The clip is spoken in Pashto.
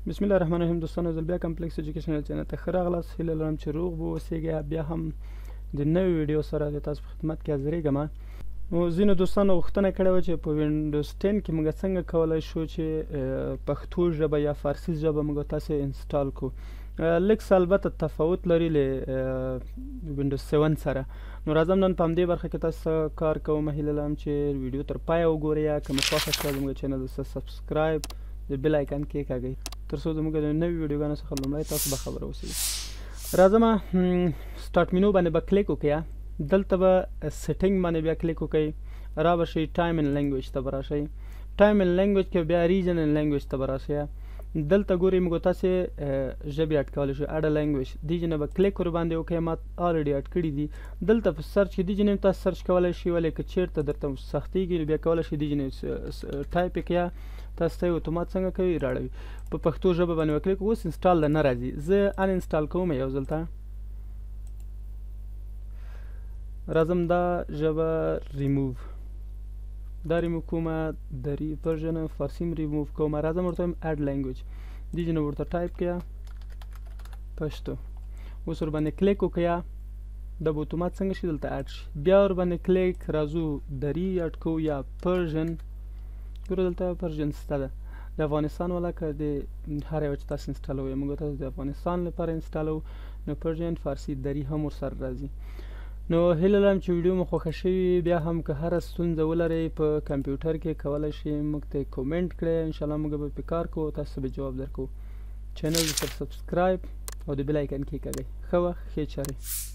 بسم الله الرحمن الرحیم دوستانو، ځل بیا کمپلیکس ایجوکیشنل چینل ته ښه راغلاست. هیله لرم چې روغ به اوسېږئ. بیا هم د نوې ویډیو سره د تاسو په خدمت کې حاضرېږم. نو ځینو دوستانو غوښتنه کړې وه چې په وینډوز 10 کې موږ څنګه کولی شو چې پښتو ژبه یا فارسي ژبه موږ تاسو install کړو. لږ څه البته تفاوت لري له وینډوز 7 سره. نو راځم نن په همدې برخه کې تاسو سره کار کوم. هیله لرم چې ویډیو تر پایه وګورئ. که مو خوښه شوه، زموږ چینل subscribe، د bell icon کېکاږئ، تر څو زموږ د نوي ویډیوګانو څخه لومړی تاسو به خبر اوسئ. راځم، start menu باندې به کلیک وکړئ. دلته به setting باندې بیا کلیک وکړئ. را به شئ time and language ته به راشئ. time and language کې بیا region and language ته به راشئ. دلته ګورئ، موږ تاسې ژبې add کولی شو. add language دې جنه به کلیک ور باندې وکړئ. ما already add کړي دي. دلته په search کې دې جنې تاسو search کولی شئ، ولې که چیرته درته سختیږي بیا کولی شئ دې جنې ټایپ کړئ، تاسو ته اتومات څنګه کوي راړوي. په پښتو ژبه باندې وکلیک. اوس install نه راځي، زه uninstall کوم. یو ځل ته راځم، دا ژبه ریموو، دا ریموو کوم، دری Persian فارسی ریموو کوم. راځم ورته add language، دې جنې ورته ټایپ کړه پښتو. اوس ور باندې کلیک وکړه، دا به اتومات څنګه شي دلته add شي. بیا ور باندې کلیک، راځو دری add کوو یا Persian. ګوره، دلته Persian سته ده، د افغانستان والا که د هر یو چې تاسو install وئ. موږ تاسو د افغانستان لپاره install وو، نو Persian، فارسی، دری هم ورسره راځي. نو هیله لرم چې ویډیو مو خوښه شوي. بیا هم که هره ستونزه ولرئ په کمپیوټر کې، کولی شئ موږ ته کومنټ کړئ. انشاءالله موږ به پې کار کوو، تاسو به جواب درکوو. چینل سره subscribe او د bell icon کېکاږئ. ښه وخت، ښې چارې.